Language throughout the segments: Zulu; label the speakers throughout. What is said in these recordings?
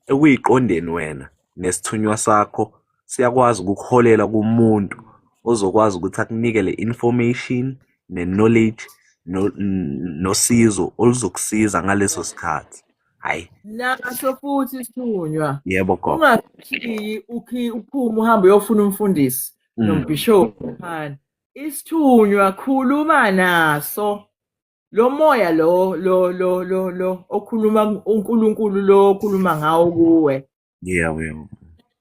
Speaker 1: Ekuyiqondeni wena nesithunywa sakho siyakwazi ukukuholela kumuntu ozokwazi ukuthi akunike le information ne-knowledge nosizo oluzokusiza ngaleso sikhathi. Hhayi.
Speaker 2: Naso futhi isithunywa.
Speaker 1: Yebo, gogo.
Speaker 2: Ungashiyi uphume uhambe uyofuna umfundisi nombhishobhi phana. Isithunywa khuluma naso. Lo moya lo lo lo lo lo okhuluma uNkulunkulu lo okhuluma ngawo kuwe.
Speaker 1: Yebo.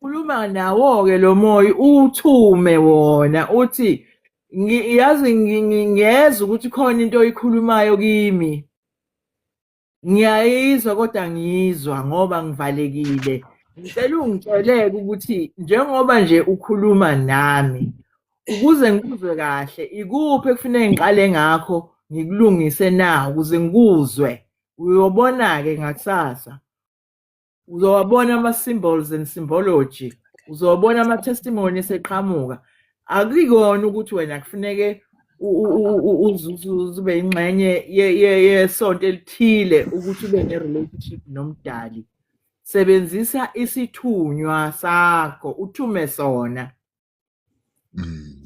Speaker 2: Khuluma nawo-ke lo moya, uthume wona uthi yazi ngiyezwa ukuthi khona into oyikhulumayo kimi. Ngiyayizwa kodwa ngiyizwa ngoba ngivalekile. Ngicela ungitsheleke ukuthi njengoba nje ukhuluma nami, ukuze ngikuzwe kahle, ikuphi ekufuneka ngiqale ngakho ngikulungise na ukuze ngikuzwe. Uyobona-ke ngakusasa. Uzowabona ama-symbols and symbology. Uzowabona ama-testimony eseqhamuka. Akuyikona ukuthi wena kufuneke ube ingxenye yesonto elithile ukuthi ube ne-relationship nomdali. Sebenzisa isithunywa sakho, uthume sona.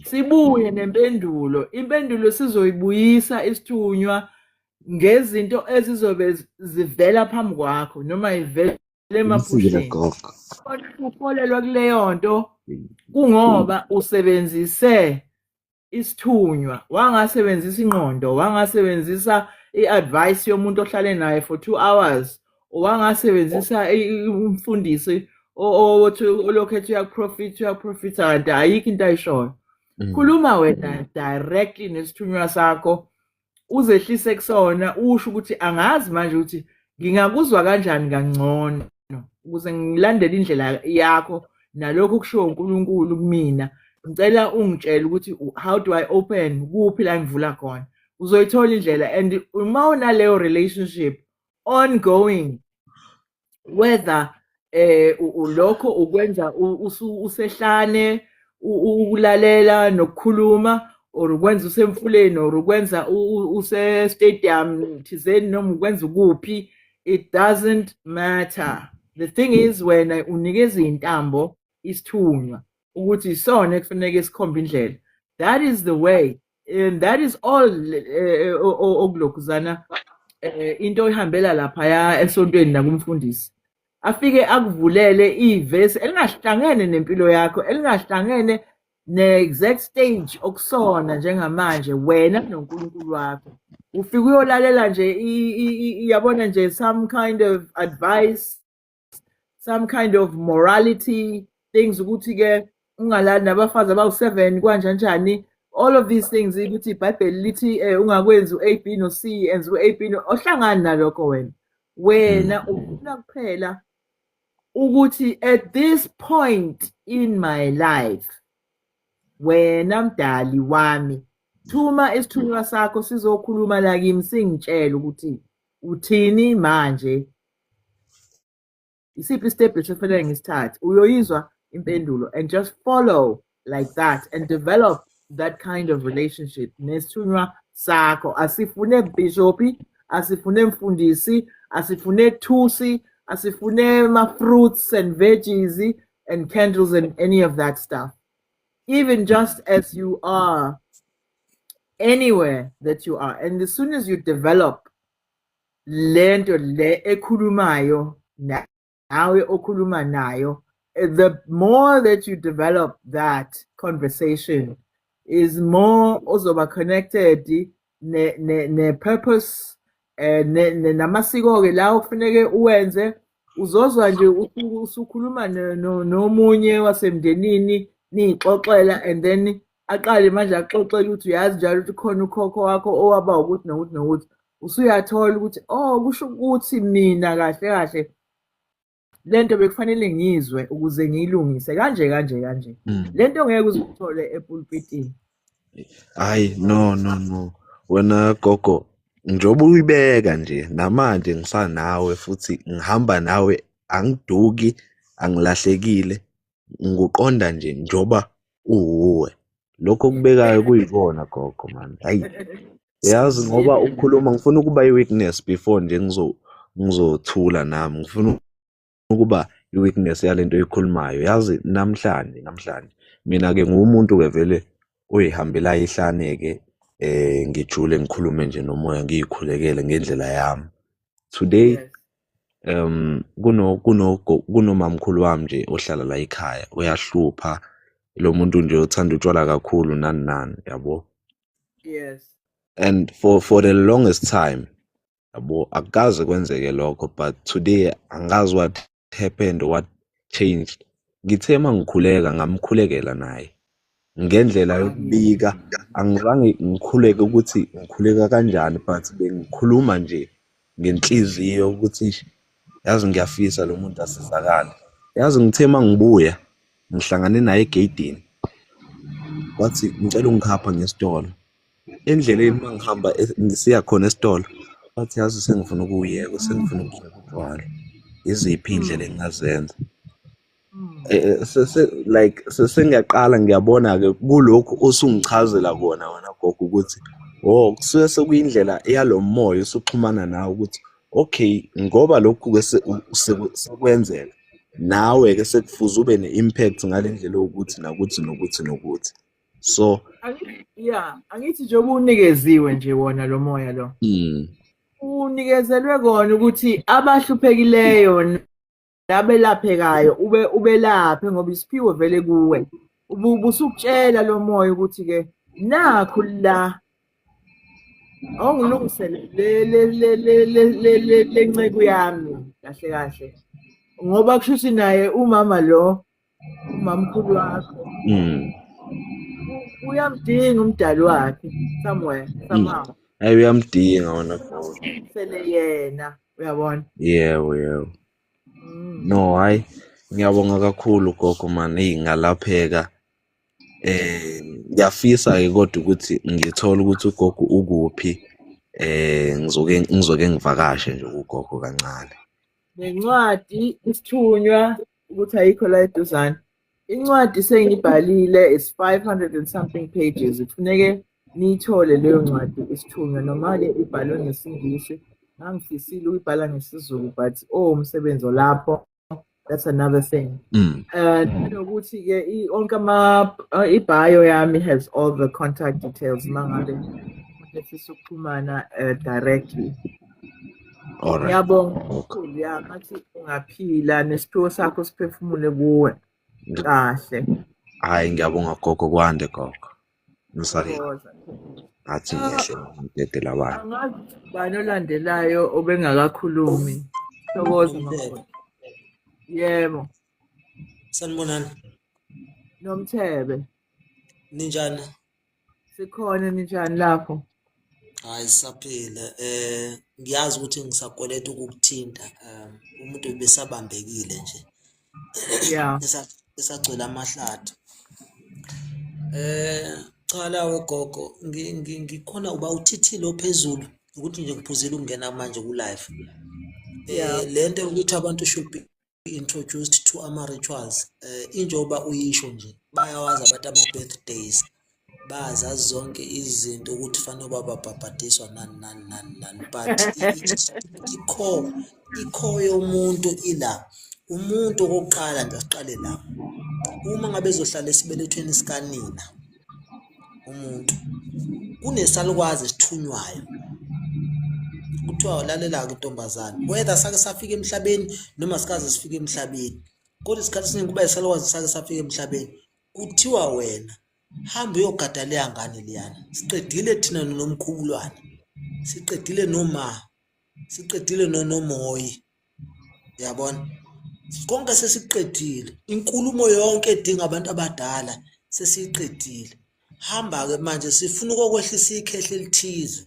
Speaker 2: Sibuye nempendulo. Impendulo sizoyibuyisa isithunywa ngezinto ezizobe zivela phambi kwakho noma ivele emaphusheni. Ukholelwa kuleyo nto kungoba usebenzise isithunywa, wangasebenzisa ingqondo, wangasebenzisa i-advice yomuntu ohlale naye for 2 hours, wangasebenzisa umfundisi othi olokhu ethi uyakuprofitha, uyakuprofitha kanti ayikho into ayishoyo. Khuluma wena directly nesithunywa sakho, uzehlise kusona, usho ukuthi angazi manje ukuthi ngingakuzwa kanjani kangcono ukuze ngilandele indlela yakho nalokhu kushiwo uNkulunkulu kumina. Ngicela ungitshele ukuthi how do I open, kuphi la ngivula khona. Uzoyithola indlela, and uma unaleyo relationship ongoing, whether lokho ukwenza usehlane ukulalela nokukhuluma, or ukwenza usemfuleni, or ukwenza use stadium thizeni, noma ukwenza ukuphi, it doesn't matter. The thing is, wena unikeza intambo isithunywa ukuthi isona ekufuneka sikhombe indlela. That is the way and that is all. Okulokhuzana into oyihambela laphaya esontweni nakumfundisi, afike akuvulele ivesi elingahlangene nempilo yakho, elingahlangene ne-exact stage okusona njengamanje wena noNkulunkulu wakho. Ufike uyolalela nje, yabona nje, some kind of advice, some kind of morality things, ukuthi-ke ungalali nabafazi abawu-7 kanjanjani, all of these things, ukuthi iBhayibheli lithi ungakwenzi u-A, B no C, enza u-A, B no ohlangani nalokho. Wena ufuna kuphela ukuthi at this point in my life, wena mdali wami, thuma isithunywa sakho sizokhuluma la kimi, singitshele ukuthi uthini manje, isiphi istep esifanele ngisithathe. Uyoyizwa impendulo and just follow like that and develop that kind of relationship nesithunywa sakho. Asifune bhishopi, asifune mfundisi, asifune thusi, asifune ma-fruits and veggies and candles and any of that stuff. Even just as you are, anywhere that you are, and as soon as you develop lento le ekhulumayo nawe okhuluma nayo, the more that you develop that conversation is more ozoba connected ne purpose namasiko ke la okufuneke uwenze. Uzozwa nje usukhuluma nomunye wasemndenini, niyixoxela, and then aqale manje axoxele ukuthi uyazi njalo ukuthi khona ukhokho wakho owaba ukuthi nokuthi nokuthi. Usuyathola ukuthi, oh, kusho ukuthi mina kahle kahle lento bekufanele ngiyizwe ukuze ngiyilungise kanje kanje kanje. Lento ngeke uzithole epulpitini.
Speaker 1: Hayi, no, no, no, wena gogo, njengoba uyibeka nje namanje ngisanawe futhi ngihamba nawe, angiduki, angilahlekile, ngikuqonda nje njoba uwuwe. Lokho okubekayo kuyikona, gogo, man. Hayi, yazi ngoba ukhuluma ngifuna ukuba i-witness before nje ngizothula nami ngifuna Ukuba i-weakness yalento oyikhulumayo, yazi, namhlanje mina-ke nguwumuntu-ke vele oyihambelayo ihlane-ke, ngijule, ngikhulume nje nomoya, ngiyikhulekele ngendlela yami. Today kunomamkhulu wami nje ohlala la ekhaya, uyahlupha lo muntu nje, uthanda utshwala kakhulu, nani nani, yabo. And for the longest time, yabo, akukaze kwenzeke lokho, but today angazi what happened, what changed. Ngithe mangikhuleka, ngamkhulekela naye ngendlela yokubika. Angizange ngikhuleke ukuthi ngikhuleka kanjani, but bengikhuluma nje ngenhliziyo ukuthi yazi ngiyafisa lo muntu asizakale. Yazi, ngithe mangibuya, ngihlangane naye egeyidini, wathi, "Ngicela ungikhapha ngesitolo." Endleleni mangihamba ngisiya khona esitolo, wathi, "Yazi, sengifuna ukuyeka, sengifuna ukuyeka utshwala, iziphi iy'ndlela engingazenza?" Like sengiyaqala ngiyabona-ke kulokhu osungichazela kona wena gogo ukuthi oh, kusuke sekuyindlela yalo moya usuxhumana nawe ukuthi okay, ngoba lokhu-ke sekwenzeka nawe-ke, sekufuze ube ne-impact ngale ndlela yokuthi nakuthi nokuthi nokuthi, so
Speaker 2: Yeah, angithi njengoba unikeziwe nje wona lo moya lo. Unikezelwe kona ukuthi abahluphekileyo nabelaphekayo ube ubelaphe, ngoba isiphiwo vele kuwe. Ubusukutshela lo moya ukuthi ke nakhu la awungilungisele le le le le le le le lenceku yami kahle kahle, ngoba kusho ukuthi naye umama lo, umamkhulu wakho, uyamdinga umdali wakhe somewhere, somehow.
Speaker 1: Hayi, uyamdinga wona gogo.
Speaker 2: Sele yena, uyabona.
Speaker 1: Yebo. No, hayi, ngiyabonga kakhulu gogo man, eyi, ngalapheka. Ngiyafisa-ke kodwa ukuthi ngithole ukuthi ugogo ukuphi, ngizoke ngivakashe nje kugogo kancane.
Speaker 2: Nencwadi isithunywa ukuthi ayikho la eduzane. Incwadi sengiyibhalile, is 500 and something pages. Kufuneke niyithole leyo ncwadi isithunywa, noma-ke ibhalwe ngesiNgisi. Ngangifisile ukuyibhala ngesiZulu, but oh, umsebenzi olapho, that's another thing. Nanokuthi-ke onke ama i-bio yami has all the contact details mangabe umuntu efisa ukuxhumana directly.
Speaker 1: Alright.
Speaker 2: Ngiyabonga
Speaker 1: Okay.
Speaker 2: kakhulu, ya, ngathi ungaphila nesiphiwo sakho siphefumule kuwe kahle.
Speaker 1: Hhayi, ngiyabonga gogo, kwande gogo. Ngisale
Speaker 2: Thokoza.
Speaker 1: ngathi
Speaker 2: Ah,
Speaker 1: ngehle ngidedele abantu.
Speaker 2: Angazi bani olandelayo obengakakhulumi. Thokoza,
Speaker 3: Nomthebe.
Speaker 2: makoti. Yebo.
Speaker 3: Sanibonani.
Speaker 2: Nomthebe.
Speaker 3: Ninjani?
Speaker 2: Sikhona, ninjani lapho?
Speaker 3: Hayi, sisaphila. Ngiyazi ukuthi ngisakweleta ukukuthinta. Umuntu ubesabambekile nje. Esagcwele amahlathi. Cha lawe gogo, ngikhona uba uthithile ophezulu ukuthi nje ngiphuzile ukungena manje ku live. Lento yokuthi abantu should be introduced to ama rituals, injoba uyisho nje, bayawazi abantu ama birthdays, bazazi zonke izinto ukuthi fanele babhabhadiswa nani nani nani nani, but i-core yomuntu ila umuntu. Okokuqala nje, asiqale la: uma ngabe ezohlala esibelethweni sikanina umuntu, kunesalukwazi esithunywayo, kuthiwa, "Lalela-ke ntombazane," whether sake safika emhlabeni noma sikaze sifike emhlabeni, kodwa isikhathi esiningi kuba isalukwazi sake safika emhlabeni. Kuthiwa, "Wena hamba uyogada leya ngane leyana. Siqedile thina noNomkhubulwane, siqedile noma siqedile noNomoyi, yabona, konke sesikuqedile, inkulumo yonke edinga abantu abadala sesiyiqedile. Hamba-ke manje, sifuna ukokwehlisa ikhehla elithize,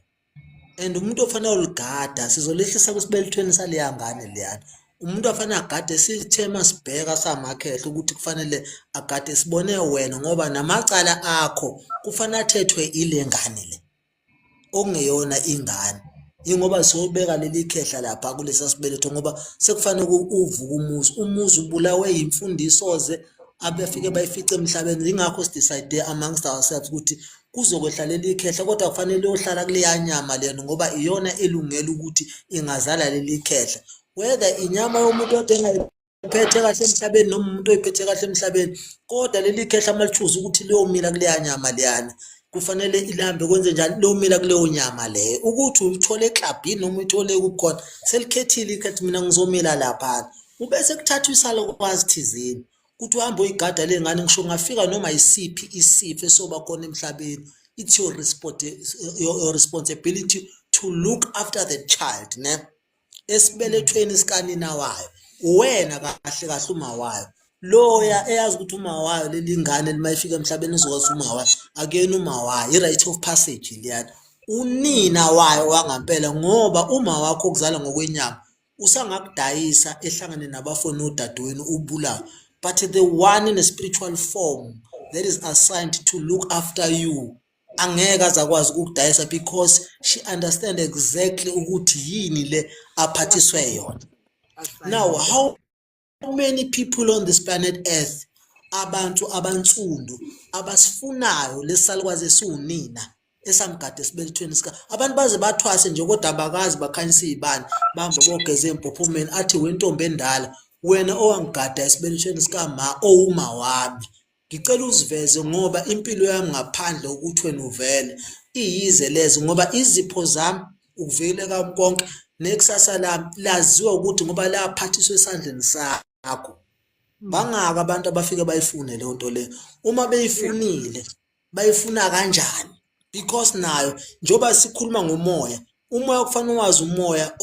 Speaker 3: and umuntu ofanele uligada sizolehlisa kwisibelethweni saleya ngane leyana. Umuntu afanele agade, sithe masibheka samakhehla ukuthi kufanele agade, sibone wena, ngoba namacala akho kufanele athethwe ile ngane le okungeyona ingane, ingoba siyobeka leli khehla lapha kulesa sibeletho, ngoba sekufanele uvuke umuzi. Umuzi ubulawe yimfundiso-ze abafike bayifice emhlabeni. Yingakho si-decide amongst ourselves ukuthi kuzokwehla leli khehla, kodwa kufanele liyohlala kuleya nyama lena, ngoba iyona elungele ukuthi ingazala leli khehla, whether inyama yomuntu ode Uphethe kahle emhlabeni noma umuntu oyiphethe kahle emhlabeni, kodwa leli khehla malithuza ukuthi liyomila kuleya nyama leyana, kufanele ilambe kwenze njani, liyomila kuleyo nyama leyo. Ukuthi uyithole eklabhini noma uyithole kukhona, selikhethile ikhethi, mina ngizomila laphana. Ubese kuthathwa isalukwazi thizeni ukuthi uhambe uyigada le ngane, ngisho ungafika noma yisiphi isifo esoba khona emhlabeni, it's your responsibility to look after the child, ne, esibelethweni sikanina wayo. Uwena kahle kahle uma wayo loya eyazi ukuthi uma wayo leli ngane uma ifika emhlabeni izokwazi uma wayo, akuyena uma wayo, i-rite of passage leyana, unina wayo wangampela, ngoba uma wakho okuzala ngokwenyama usangakudayisa ehlangane nabafo nodadewenu ubulawe, but the one in a spiritual form that is assigned to look after you angeke aze akwazi ukukudayisa, because she understand exactly ukuthi yini le aphathiswe yona. Now, how many people on this planet Earth, abantu abansundu abasifunayo lesalukwazi esiwunina esamgade esibelethweni sika abantu, baze bathwase nje, kodwa abakazi bakhanyisa iy'bani, bahambe bogeza empophomeni, athi, "Wentombi endala wena owangigada esibelethweni sikama owuma wami, ngicela uziveze, ngoba impilo yami ngaphandle ukuthi wena uvele iyize leze, ngoba izipho zami, ukuvikeleka konke nekusasa lami laziwa ukuthi ngoba laphathiswa esandleni sakho." Bangaka abantu abafike bayifune leyo nto leyo. Uma beyifunile, bayifuna kanjani? Because nayo njengoba sikhuluma ngomoya, umoya kufanele wazi umoya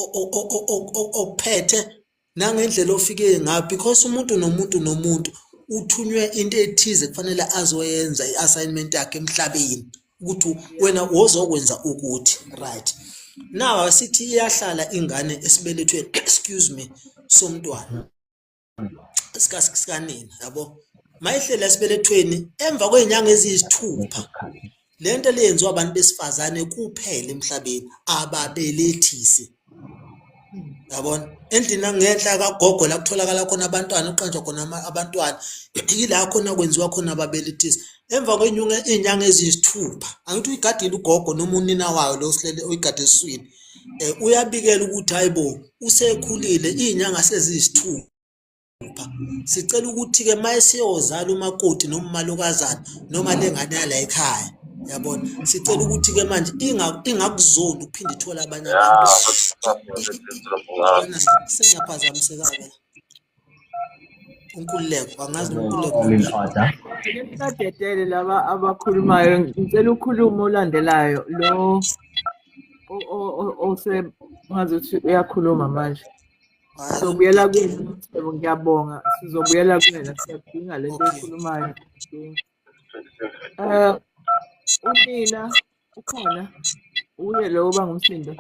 Speaker 3: okuphethe nangendlela ofike ngayo, because umuntu nomuntu nomuntu uthunywe into ethize kufanele azoyenza, i-assignment yakhe emhlabeni, ukuthi wena wozokwenza ukuthi, right now, asithi iyahlala ingane esibelethweni, excuse me, somntwana sikanina, yabo, mayihlela esibelethweni emva kwey'nyanga eziyisithupha, lento leyenziwa abantu besifazane kuphela emhlabeni, ababelethisi, yabona, endlini angenhla kagogo la kutholakala khona abantwana, kuqanjwa khona abantwana, yila khona kwenziwa khona ababelethisi. Emva kwey'nyanga eziyisithupha, angithi uyigadile ugogo noma unina wayo lo osilele oyigade esiswini, uyabikela ukuthi, "Hayi bo, usekhulile, iy'nyanga seziyisithupha, sicela ukuthi-ke uma eseyozala umakoti noma umalokazana noma le ngane yala ekhaya, yabona, sicela ukuthi-ke manje ingakuzondi ukuphinde ithole abanye abantu." Sengiyaphazamiseka-ke, uNkululeko, angazi noNkululeko.
Speaker 2: Ake sibadedele laba abakhulumayo. Ngicela ukhulume olandelayo lo ose ngazuthi uyakhuluma manje. Sizobuyela kuwena, Nomcebo, ngiyabonga. Sizobuyela kuwena, siyadinga lento oyikhulumayo. Unina ukhona? Uye lo obanga umsindo.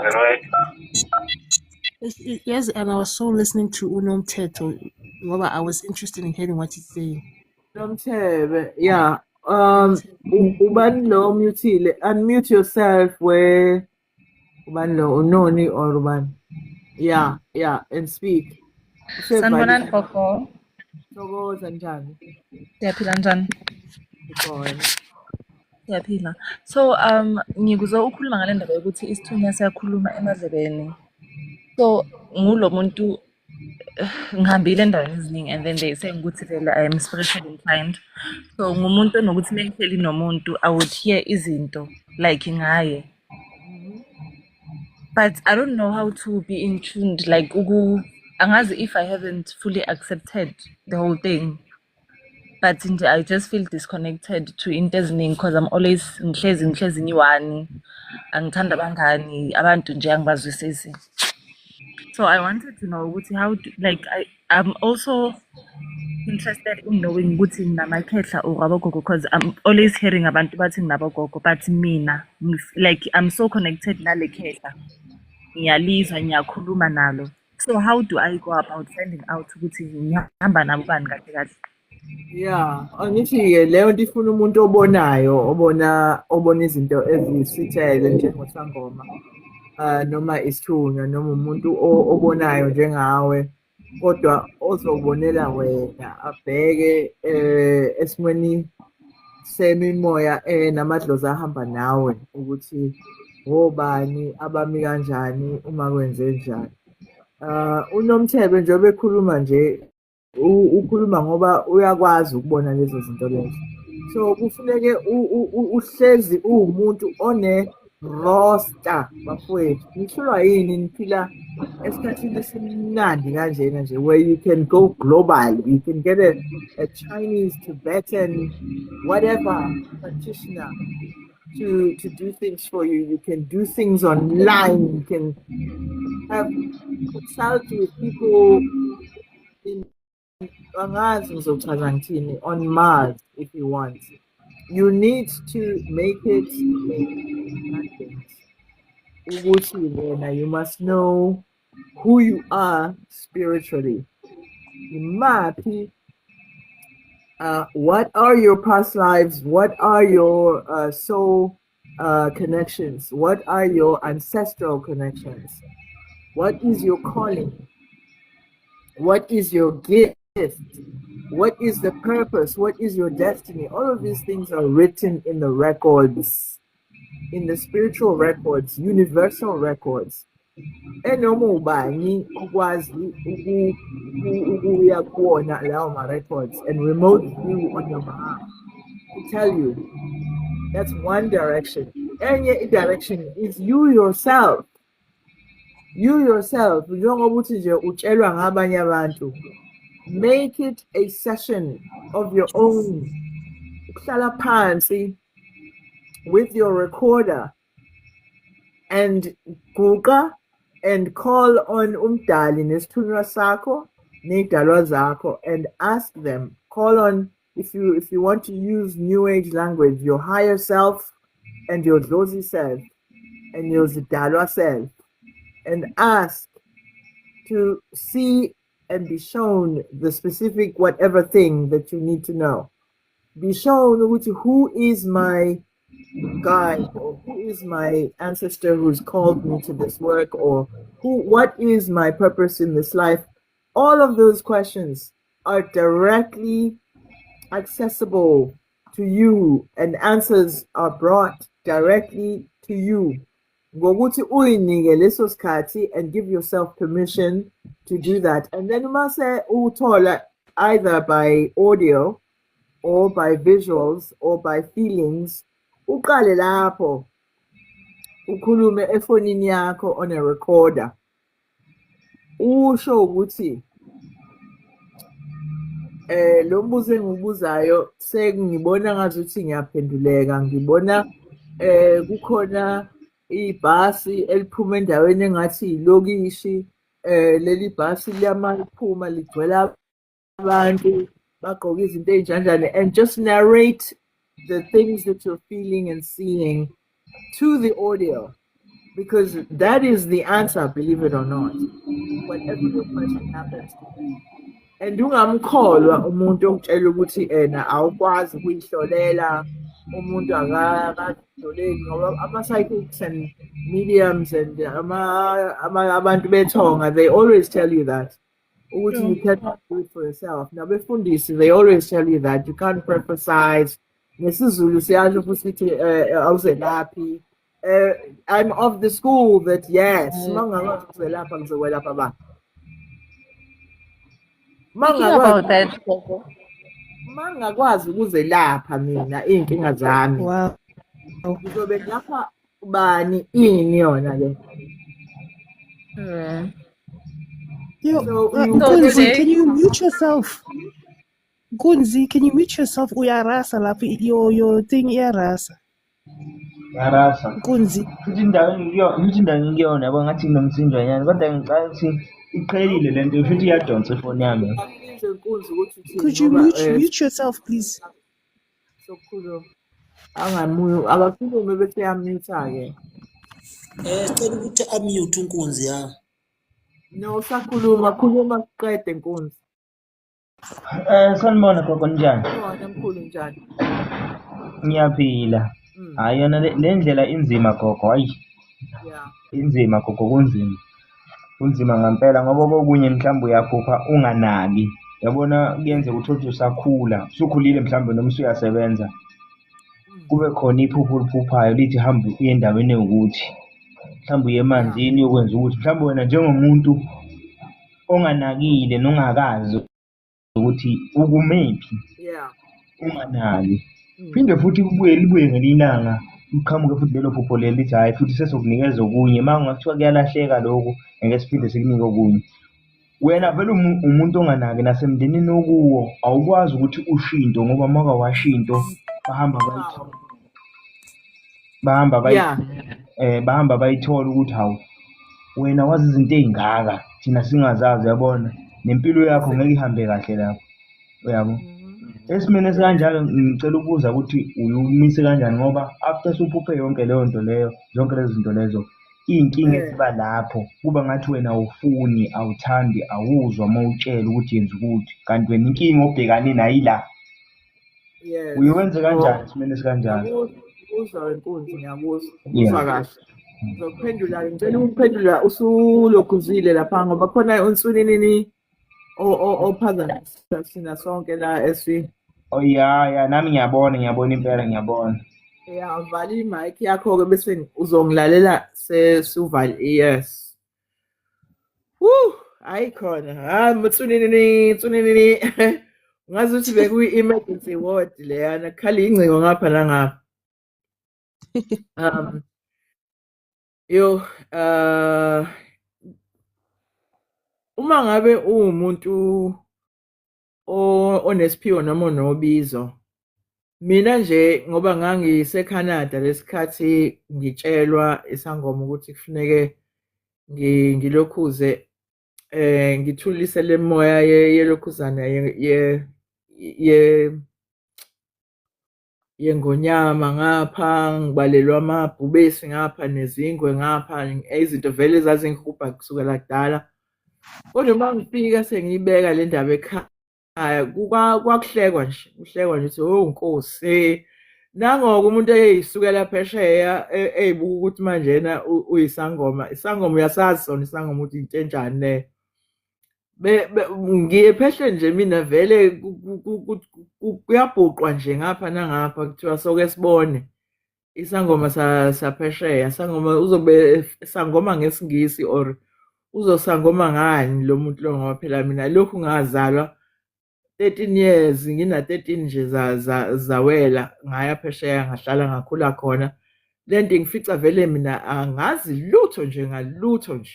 Speaker 4: Yes, and I was so listening to uNomthetho ngoba I was interested in hearing what he's saying.
Speaker 2: Nomthebe, yeah. Ubani lo mutile? Unmute yourself, where ubani lo, uNoni or ubani? Yeah, and speak.
Speaker 5: Sanibonani,
Speaker 2: Usevalile.
Speaker 5: gogo.
Speaker 2: Thokoza, njani?
Speaker 5: Siyaphila, njani?
Speaker 2: Sikhona.
Speaker 5: Siyaphila. So ngikuzwe ukhuluma ngale ndaba yokuthi isithunywa siyakhuluma emadlebeni. So ngulo muntu ngihambile endaweni eziningi and then they saying ukuthi vele I am spiritually inclined. So ngumuntu onokuthi mengihleli nomuntu, I would hear izinto like ngaye. But I don't know how to be in tuned, like uku angazi if I haven't fully accepted the whole thing. But nje I just feel disconnected to into eziningi because I'm always ngihlezi ngiyi-one, angithandi abangani, abantu nje angibazwisisi. So I wanted to know ukuthi how do, like I'm also interested in knowing ukuthi nginamakhehla or abogogo, because I'm always hearing abantu bathi nginabogogo, but mina like I'm so connected nale khehla, ngiyalizwa, ngiyakhuluma nalo. So how do I go about finding out ukuthi ngihamba nabo bani kahle kahle?
Speaker 2: Yeah, angithi-ke leyo nto ifuna umuntu obonayo, obona izinto ezisithele njengosangoma, noma isithunywa, noma umuntu obonayo njengawe, kodwa ozobonela wena, abheke esimweni semimoya namadlozi ahamba nawe ukuthi obani abami kanjani uma kwenze njani. UNomthebe njengoba ekhuluma nje. Ukhuluma ngoba uyakwazi ukubona lezo zinto lezo. So kufuneke uhlezi uwumuntu one roster, bafowethu. Nihlulwa yini niphila esikhathini esimnandi kanjena nje, where you can go global, you can get a Chinese, Tibetan, whatever practitioner to do things for you. You can do things online. You can have consult with people in, angazi ngizochaza ngithini, on Mars if you want. You need to make it a mandate ukuthi wena you must know who you are spiritually. Imaphi, what are your past lives? What are your soul connections? What are your ancestral connections? What is your calling? What is your gift? What is the purpose? What is your destiny? All of these things are written in the records, in the spiritual records, universal records. Enoma ubani okwazi ukuya kuwona lawo ma-records and remote view on your behalf to tell you. That's one direction. Enye i-direction is you yourself. You yourself, njengoba uthi nje utshelwa ngabanye abantu, make it a session of your own. Ukuhlala phansi with your recorder and guqa and call on umdali nesithunywa sakho ney'dalwa zakho and ask them. Call on, if you want to use new age language, your higher self and your dlozi self and your zidalwa self, and ask to see and be shown the specific whatever thing that you need to know. Be shown ukuthi who is my guide or who is my ancestor who's called me to this work, or who what is my purpose in this life. All of those questions are directly accessible to you and answers are brought directly to you ngokuthi uyinike leso sikhathi and give yourself permission to do that. And then mase uthola, either by audio or by visuals or by feelings, uqale lapho ukhulume efonini yakho on a recorder, usho ukuthi lo mbuzo engiwubuzayo sengibona ngazuthi ngiyaphenduleka, ngibona kukhona ibhasi eliphuma endaweni engathi ilokishi, leli bhasi liyamaphuma ligcwele abantu bagqoke izinto ey'njanjani, and just narrate the things that you're feeling and seeing to the audio, because that is the answer, believe it or not, whatever your question happens to be. And ungamkholwa umuntu okutshela ukuthi ena awukwazi ukuyihlolela, umuntu akakazihloleli, ngoba ama-psychics and mediums and abantu bethonga, they always tell you that ukuthi you cannot do it for yourself. Nabefundisi, they always tell you that you can't prophesize. NgesiZulu siyasho futhi sithi awuzelaphi. I'm of the school that yes, uma ngingakwazi ukuzelapha, ngizokwelapha ba
Speaker 5: Speaking about that, Gogo.
Speaker 2: Uma ngingakwazi ukuzelapha mina iy'nkinga zami, ngizobe ngilapha bani ini yona le?
Speaker 4: Yo,
Speaker 2: So you
Speaker 5: So
Speaker 4: Nkunzi,
Speaker 5: today,
Speaker 4: can you mute yourself? Nkunzi, can you mute yourself? Uyarasa lapho, your thing iyarasa.
Speaker 6: Yarasa.
Speaker 4: Nkunzi.
Speaker 6: Futhi indawo engikuyona, futhi indawo engikuyona yabo ngathi kunomsinjwanyana, kodwa ngicabanga ukuthi iqhelile le nto futhi iyadonsa ifoni yami.
Speaker 2: Angizwe, Nkunzi, ukuthi uthini
Speaker 4: Could you
Speaker 2: ngoba
Speaker 4: mute mute yourself, please?
Speaker 2: Sokukhuluma angamuyu akakhulume bese yamute-ke.
Speaker 3: Sicela ukuthi amute uNkunzi ya.
Speaker 2: No, usakhuluma, khuluma siqede, Nkunzi.
Speaker 6: Sanibona gogo, ninjani?
Speaker 2: Khona mkhulu, njani?
Speaker 6: Ngiyaphila. Hayi yona le ndlela inzima gogo, hayi. Inzima gogo, kunzima. Kunzima ngempela ngoba kokunye mhlawumbe uyaphupha unganaki. Yabona kuyenzeka uthole ukuthi usakhula, usukhulile mhlawumbe noma usuyasebenza. Kube khona iphupho oliphuphayo lithi hamba uye endaweni ewukuthi. Mhlawumbe uye emanzini uyokwenza ukuthi mhlawumbe wena njengomuntu onganakile nongakazi ukuthi ukumephi unganaki. Phinde futhi kubuye libuye ngelinye ilanga liqhamuke futhi lelo phupho leli lithi hhayi futhi sesokunikeza okunye, uma kungathiwa kuyalahleka lokhu ngeke siphinde sikunike okunye. Wena vele umuntu onganaki nasemndenini okuwo awukwazi ukuthi usho into ngoba uma uke washo into bahamba bayithola bahamba bahamba bayithola ukuthi hawu wena wazi izinto ey'ngaka thina singazazi uyabona, nempilo yakho ngeke ihambe kahle lapho, uyabo. Esimeni esikanjalo ngicela ukubuza ukuthi uye kanjani ngoba after usuphuphe yonke leyo nto leyo, zonke lezo zinto lezo, iy'nkinga eziba lapho kuba ngathi wena awufuni, awuthandi, awuzwa uma utshelwa ukuthi yenza ukuthi, kanti wena inkinga obhekane nayo ila. Uye wenze kanjani esimeni esikanjalo?
Speaker 2: Ngiyakuzwa wenkunzi, ngiyakuzwa. Ngikuzwa kahle. Ngizokuphendula-ke, ngicela ukuphendula usulokhuzile lapha ngoba khona unsuninini ophazamisa thina sonke la esi.
Speaker 6: Oh ya ya, nami ngiyabona, ngiyabona impela ngiyabona.
Speaker 2: Ya, vala i-mic yakho-ke bese uzongilalela sesuvale, yes. Woo, hayi khona, hayi mtsuninini, tsuninini. Ngazi ukuthi bekuyi-emergency ward leyana, kukhala ingcingo ngapha nangapha. Yo, uma ngabe uwumuntu onesiphiwo noma onobizo, mina nje ngoba ngangiseCanada lesikhathi ngitshelwa isangoma ukuthi kufuneke ngilokhuze ngithulise le moya yelokhuzana ye yengonyama ngapha, ngibalelwa amabhubesi ngapha nezingwe ngapha, izinto vele ezazingihubha kusukela kudala. Kodwa uma ngifika sengiyibeka le ndaba ekhaya, kwakuhlekwa nje, kuhlekwa nje ukuthi oh Nkosi. Nangoku umuntu eyisukela phesheya eyibuka ukuthi manje yena uyisangoma, isangoma uyasazi sona isangoma ukuthi into enjani leyo. Ngiye phehle nje mina vele kuyabhuqwa nje ngapha nangapha kuthiwa soke sibone isangoma saphesheya, sangoma uzobe sangoma ngesiNgisi or uzosangoma ngani lo muntu lo, ngoba phela mina lokhu ngazalwa 13 years ngina 13 nje zawela ngaya phesheya ngahlala ngakhula khona. Lento ngifica vele mina angazi lutho nje ngalutho nje.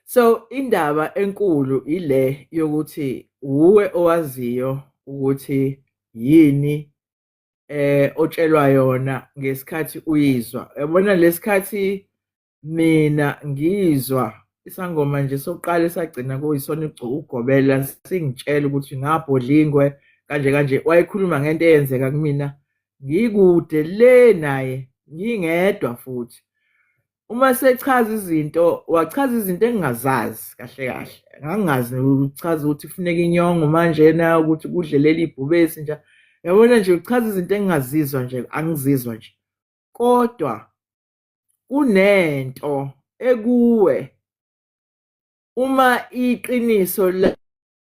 Speaker 2: So indaba enkulu ile yokuthi wuwe owaziyo ukuthi yini otshelwa yona ngesikhathi uyizwa. Yabona lesikhathi mina ngizwa isangoma nje sokuqala esagcina kuyisona ugobela singitshela ukuthi ngabhodlingwe kanje kanje, wayekhuluma ngento eyenzeka kumina ngikude le naye ngingedwa futhi. Uma sechaza izinto, wachaza izinto engingazazi kahle kahle. Ngangingazi uchaza ukuthi kufuneka inyongo manjena ukuthi kudle leli bhubesi nje. Yabona nje uchaza izinto engingazizwa nje, angizizwa nje. Kodwa kunento ekuwe uma iqiniso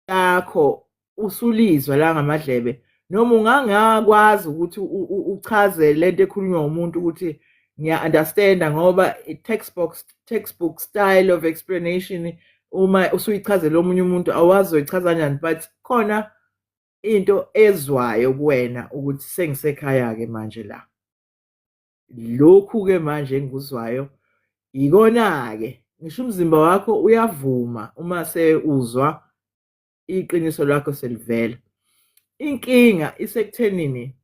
Speaker 2: lakho usulizwa la ngamadlebe noma ungangakwazi ukuthi uchaze lento ekhulunywa umuntu ukuthi ngiya-understanda ngoba i-textbook style of explanation uma usuyichazela omunye umuntu awazi uyichaza kanjani, but khona into ezwayo kuwena ukuthi sengisekhaya-ke manje la. Lokhu-ke manje engikuzwayo ikona-ke ngisho umzimba wakho uyavuma uma seuzwa iqiniso lakho selivela. Inkinga isekuthenini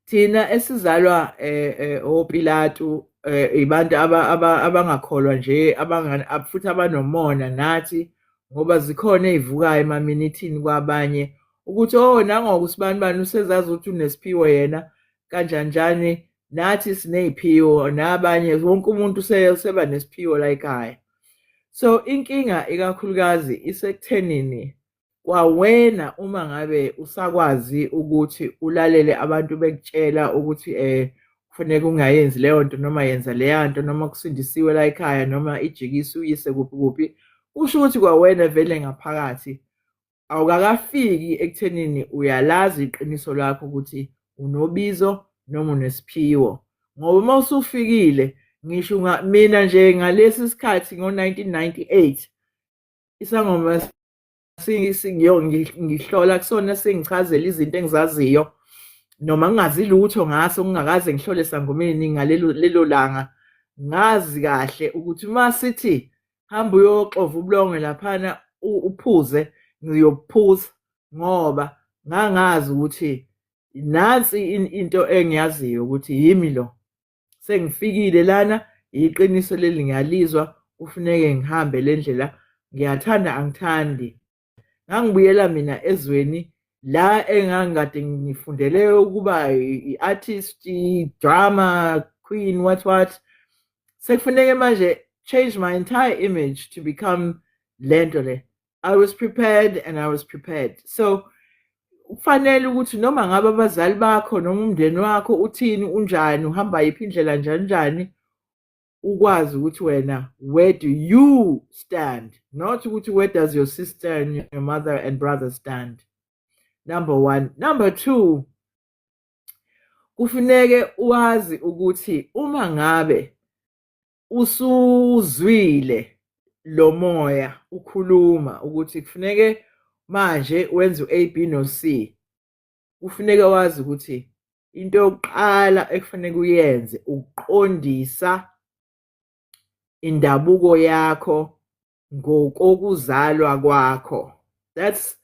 Speaker 2: thina esizalwa oPilatu abantu abangakholwa nje futhi abanomona nathi ngoba zikhona ezivukayo emaminithini kwabanye ukuthi oh nangoku sibanibani usezazi ukuthi unesiphiwo yena kanjani njani, nathi siney'phiwo nabanye wonke umuntu useba nesiphiwo la ekhaya. So inkinga ikakhulukazi isekuthenini kwawena uma ngabe usakwazi ukuthi ulalele abantu bekutshela ukuthi kufuneka ungayenzi leyo nto noma yenza leya nto noma kusindisiwe la ekhaya noma ijikisi uyise kuphi kuphi, kusho ukuthi kwawena vele ngaphakathi awukakafiki ekuthenini uyalazi iqiniso lakho ukuthi unobizo noma unesiphiwo. Ngoba uma usufikile ngisho mina nje ngalesi sikhathi ngo-1998 isangoma Ngihlola kusona, singichazela izinto engizaziyo noma ngingazi lutho ngaso, ngingakaze ngihlole sangomeni ngalelo lelo langa. Ngazi kahle ukuthi uma sithi hamba uyoxova ubulongwe laphana uphuze, ngiyophuza, ngoba ngangazi ukuthi nansi into engiyaziyo ukuthi yimi lo sengifikile lana. Iqiniso leli ngiyalizwa, kufuneke ngihambe le ndlela, ngiyathanda angithandi. Ngangibuyela mina ezweni la engangikade ngifundele ukuba i-artist, i-drama queen, what what. Sekufuneke manje change my entire image to become lento le. I was prepared and I was prepared. So kufanele ukuthi noma ngabe abazali bakho noma umndeni wakho uthini, unjani, uhamba yiphi indlela, njani njani, ukwazi ukuthi wena, where do you stand, not ukuthi where does your sister and your mother and brother stand, number one. Number two, kufuneke wazi ukuthi uma ngabe usuzwile lo moya ukhuluma ukuthi kufuneke manje wenze u-A, B no C, kufuneke wazi ukuthi into yokuqala ekufanele uyenze ukuqondisa indabuko yakho ngokokuzalwa kwakho. That's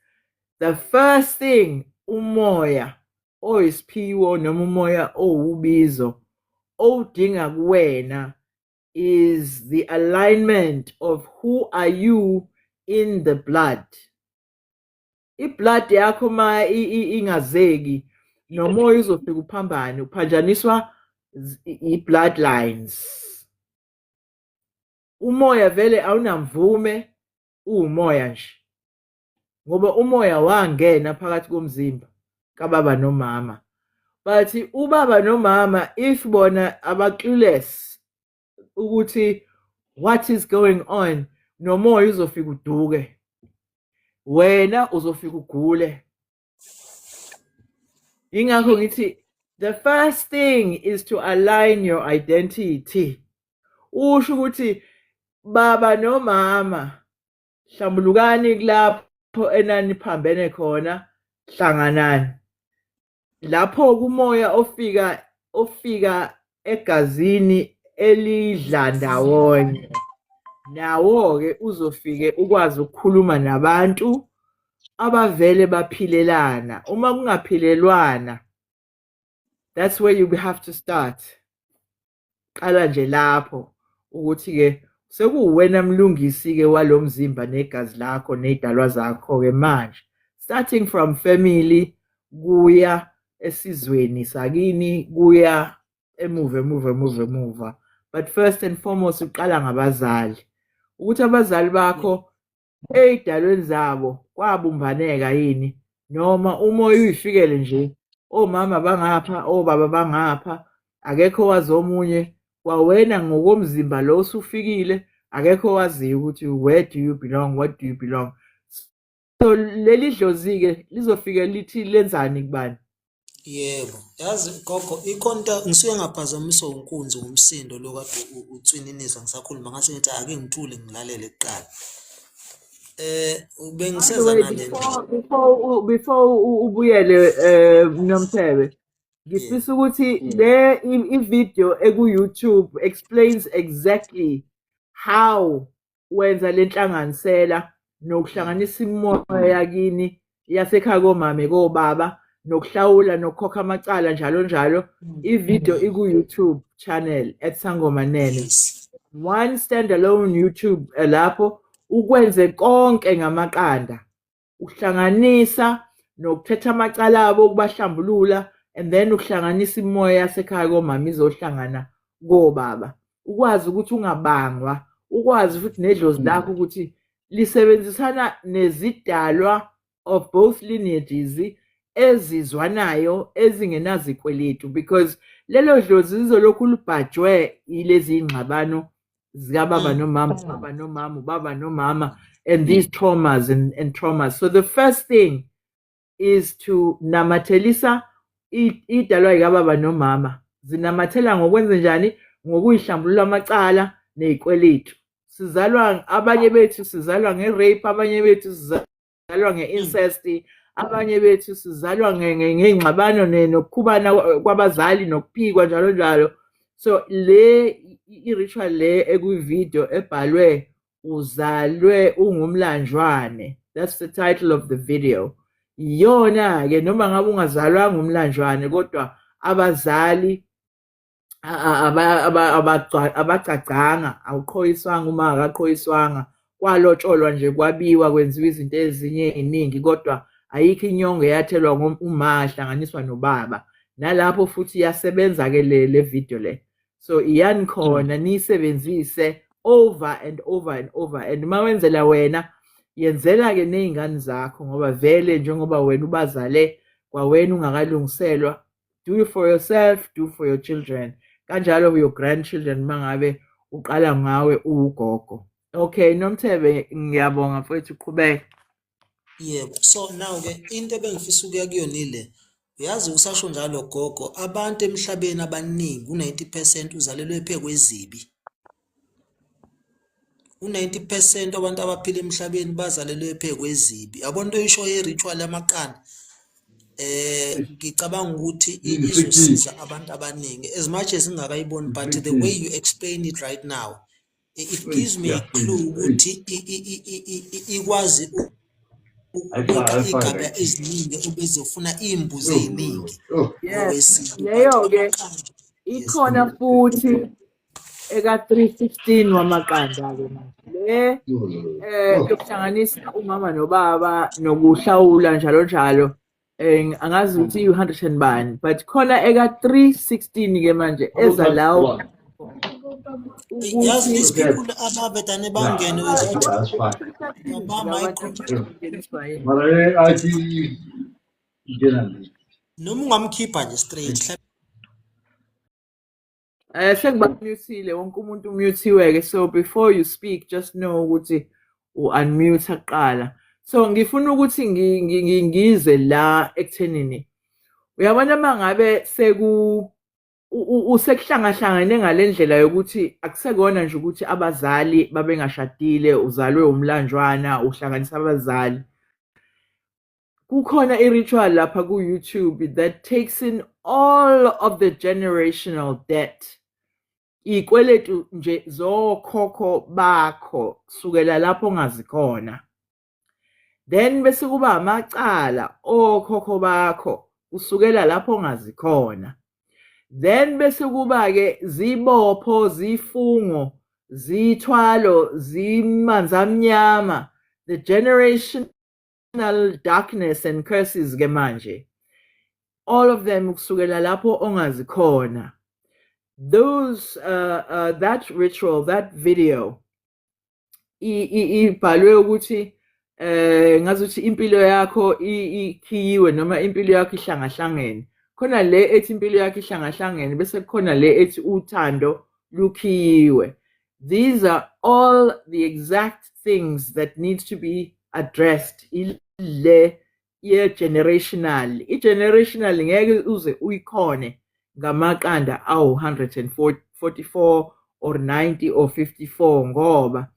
Speaker 2: the first thing umoya oyisiphiwo noma umoya owubizo owudinga kuwena is the alignment of who are you in the blood. I-blood yakho ma ingazeki nomoya uzofika uphambane, uphanjaniswa i-bloodlines. Umoya vele awunamvume, uwumoya nje, ngoba umoya wangena phakathi komzimba kababa nomama, but ubaba nomama, if bona aba-clueless ukuthi what is going on, nomoya uzofika uduke, wena uzofika ugule. Ingakho ngithi the first thing is to align your identity. Usho ukuthi baba nomama, hlambulukani kulapho enaniphambene khona, hlanganani lapho kumoya ofika egazini elidla ndawonye nawo-ke, uzofike ukwazi ukukhuluma nabantu abavele baphilelana. Uma kungaphilelwana, that's where you have to start. Qala nje lapho ukuthi-ke sekuwuwena mlungisi-ke walo mzimba negazi lakho ney'dalwa zakho-ke manje, starting from family kuya esizweni sakini, kuya emuva emuva emuva emuva. But first and foremost uqala ngabazali, ukuthi abazali bakho ey'dalweni zabo kwabumbaneka yini, noma umoya uyifikele nje, omama bangapha, obaba bangapha, akekho wazi omunye. Kwawena ngokomzimba lo usufikile, akekho owaziyo ukuthi where do you belong, what do you belong. So leli dlozi-ke lizofike lithi lenzani kubani?
Speaker 3: Yebo, yazi gogo, ikhonta ngisuke ngaphazamiswa unkunzi ngomsindo lo kade utswininisa ngisakhuluma, ngase ngithi ake ngithule ngilalele kuqala. Bengiseza nale.
Speaker 2: Before ubuyele Nomthebe, ngifisa ukuthi le i-video eku YouTube explains exactly how wenza lenhlanganisela nokuhlanganisa imimoya yakini yasekhaya komame kobaba, nokuhlawula nokukhokha amacala, njalo njalo. I-video iku-YouTube channel @SangomaNene. One standalone YouTube lapho ukwenze konke ngamaqanda, ukuhlanganisa nokuthetha amacala abo, ukubahlambulula, and then ukuhlanganisa imoya yasekhaya komama izohlangana kobaba, ukwazi ukuthi ungabangwa, ukwazi futhi nedlozi lakho ukuthi lisebenzisana nezidalwa of both lineages ezizwanayo ezingenazikweletu, because lelo dlozi lizolokhu lubhajwe yilezi ingxabano zikababa nomama, baba nomama, ubaba nomama, and these traumas and traumas. So the first thing is to namathelisa idalwa yikababa nomama. Zinamathela ngokwenze njani? Ngokuyihlambulula amacala ney'kweletu. Sizalwa, abanye bethu sizalwa nge-rape, abanye bethu sizalwa Sizalwa nge-incest, abanye bethu sizalwa ngey'ngxabano nokukhubana kwabazali nokuphikwa, njalo njalo. So le i-ritual le ekwi-video ebhalwe "Uzalwe Ungumlanjwane", that's the title of the video. Iyona-ke, noma ngabe ungazalwanga umlanjwane kodwa abazali abagcagcanga, awuqhoyiswanga, uma akaqhoyiswanga, kwalotsholwa nje, kwabiwa, kwenziwa izinto ezinye ey'ningi, kodwa ayikho inyongo eyathelwa uma ahlanganiswa nobaba. Nalapho futhi iyasebenza-ke le video le. So iyani khona niyisebenzise over and over and over, and uma wenzela wena, yenzela-ke ney'ngane zakho, ngoba vele njengoba wena ubazale kwawena ungakalungiselwa, do it for yourself, do for your children, kanjalo your grandchildren uma ngabe uqala ngawe uwugogo. Okay, Nomthebe, ngiyabonga mfowethu, qhubeka.
Speaker 3: Yebo, so now-ke into ebengifisa ukuya kuyona ile, uyazi usasho njalo gogo, abantu emhlabeni abaningi, u-90% uzalelwe phezu kwezibi. U-90% wabantu abaphila emhlabeni bazalelwe phezu kwezibi. Yabona into oyishoyo ye-ritual yamaqanda, ngicabanga ukuthi izosiza abantu abaningi, as much as ngingakayiboni, but the way you explain it right now, it gives me a clue ukuthi ikwazi ukweqa iy'gaba eziningi obezofuna iy'mbuzi ey'ningi ngokwesintu, but
Speaker 2: Leyo-ke
Speaker 3: amaqanda, yes.
Speaker 2: Ikhona futhi eka-316 wamaqanda-ke manje le yokuhlanganisa umama nobaba nokuhlawula, njalo njalo. Angazi ukuthi iyi-100 and bani, but khona eka-316 ke manje eza lawo
Speaker 3: Yazi,
Speaker 2: ukuthi
Speaker 3: these people abavedane bangene without bama-micro
Speaker 2: Mara
Speaker 3: noma ungamkhipha nje straight.
Speaker 2: Sengibamutile wonke umuntu, umuthiwe ke. So before you speak, just know ukuthi u-unmute kuqala. So ngifuna ukuthi ngize la ekuthenini, uyabona, mangabe seku usekuhlangahlangene ngale ndlela yokuthi akusekona nje ukuthi abazali babengashadile, uzalwe umlanjwana, uhlanganisa abazali. Kukhona i-ritual lapha ku-YouTube that takes in all of the generational debt. Iy'kweletu nje zokhokho bakho kusukela lapho ongazi khona. Then bese kuba amacala okhokho bakho kusukela lapho ongazi khona. Then bese kuba-ke zibopho, zifungo, zithwalo, zimanzi amnyama, the generational darkness and curses ke manje. All of them kusukela lapho ongazi khona. Those that ritual, that video ibhalwe ukuthi ngazuthi impilo yakho ikhiyiwe noma impilo yakho ihlangahlangene. Khona le ethi impilo yakho ihlangahlangene, bese kukhona le ethi uthando lukhiyiwe. These are all the exact things that need to be addressed. Ile ye-generational. I-generational ngeke uze uyikhone ngamaqanda awu-144 or 90 or 54, ngoba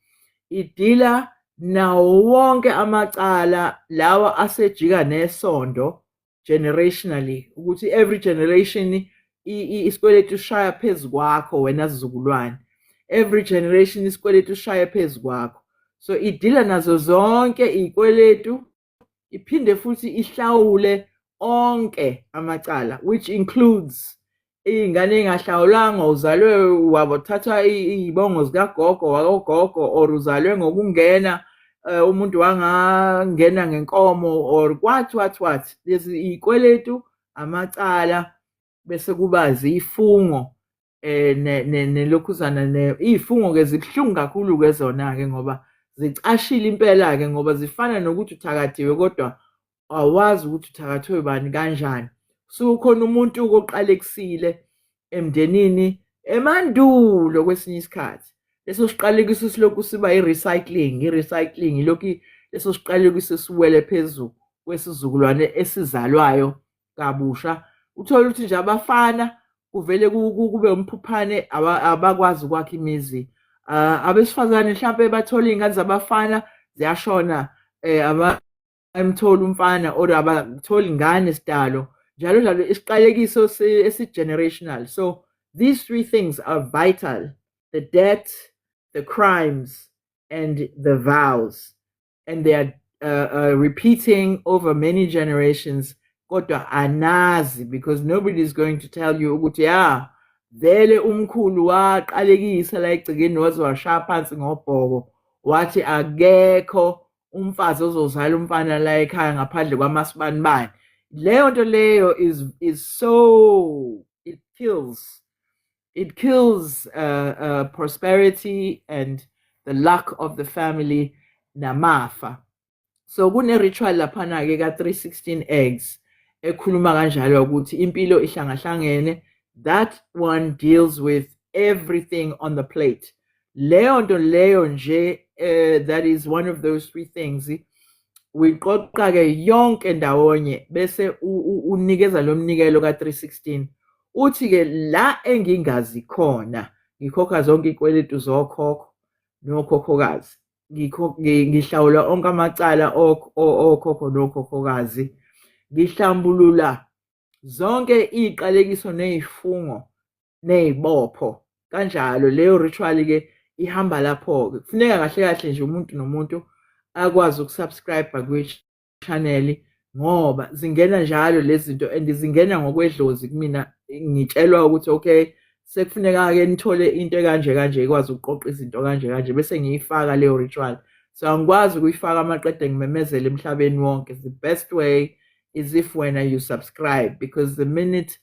Speaker 2: idila nawo wonke amacala lawa asejika nesondo generationally, ukuthi every generation isikweletu ushaya phezu kwakho wena sizukulwane, every generation isikweletu ushaya phezu kwakho. So idila nazo zonke iy'kweletu, iphinde futhi ihlawule onke amacala, which includes iy'ngane ey'ngahlawulwanga, uzalwe wabothatha iy'bongo zikagogo wakogogo, or uzalwe ngokungena umuntu wangangena ngenkomo or what what what. Lezi iy'kweletu, amacala, bese kuba zifungo nelokhuzana iy'fungo-ke zibuhlungu kakhulu-ke zona-ke, ngoba zicashile impela-ke, ngoba zifana nokuthi uthakathiwe kodwa awazi ukuthi uthakathwe bani kanjani. Kusuke kukhona umuntu oqalekisile emndenini emandulo kwesinye isikhathi. Leso siqalekiso silokhu siba i-recycling, i-recycling, ilokhu leso siqalekiso siwele phezu kwesizukulwane esizalwayo kabusha. Uthole ukuthi nje abafana kuvele kube umphuphane, abakwazi ukwakha imizi. Abesifazane mhlampe bathola iy'ngane zabafana ziyashona. emthola umfana or abatholi ingane sidalo njalo njalo, isiqalekiso esi-generational. So these three things are vital: the debt, the crimes and the vows, and they are repeating over many generations, kodwa anazi because nobody is going to tell you ukuthi ya vele umkhulu waqalekisa la egcekeni, waze washaya phansi ngobhoko wathi akekho umfazi ozozala umfana la ekhaya ngaphandle kwamasibanibani. Leyo nto leyo is so it kills prosperity and the luck of the family namafa. So kune ritual laphana ke ka 316 eggs ekhuluma kanjalo ukuthi impilo ihlangahlangene. That one deals with everything on the plate. Leyo nto leyo nje, that is one of those three things. Uyiqoqa ke yonke ndawonye bese unikeza lo mnikelo ka 316, uthi ke la engingazi khona ngikhokha zonke izikweletu zokhokho nokhokhokazi, ngihlawula onke amacala okhokho nokhokhokazi, ngihlambulula zonke iziqalekiso nezifungo nezibopho kanjalo. Leyo ritual ke ihamba lapho ke. Kufuneka kahle kahle nje umuntu nomuntu akwazi ukusubscribe kwi-channel ngoba zingena njalo lezi zinto and zingena ngokwedlozi kumina. Ngitshelwa ukuthi okay, sekufuneka-ke nithole into ekanje kanje ikwazi ukuqoqa izinto kanje kanje, bese ngiyifaka leyo ritual. So angikwazi ukuyifaka maqede ngimemezele emhlabeni wonke. The best way is if wena you subscribe, because the minute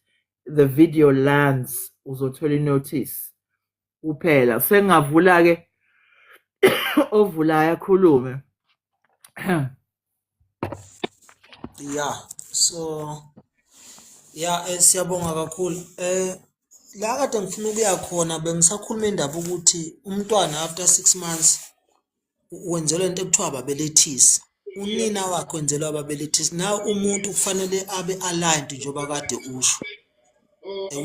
Speaker 2: the video lands uzothola i-notice kuphela. Sengingavula-ke, ovulayo akhulume.
Speaker 3: Yeah, so yeah, siyabonga kakhulu. La kade ngifuna ukuya khona, bengisakhuluma indaba ukuthi umntwana after 6 months wenzelwa into ekuthiwa ababelethisi. Unina wakhe wenzelwa ababelethisi. Now umuntu kufanele abe aligned njengoba kade usho.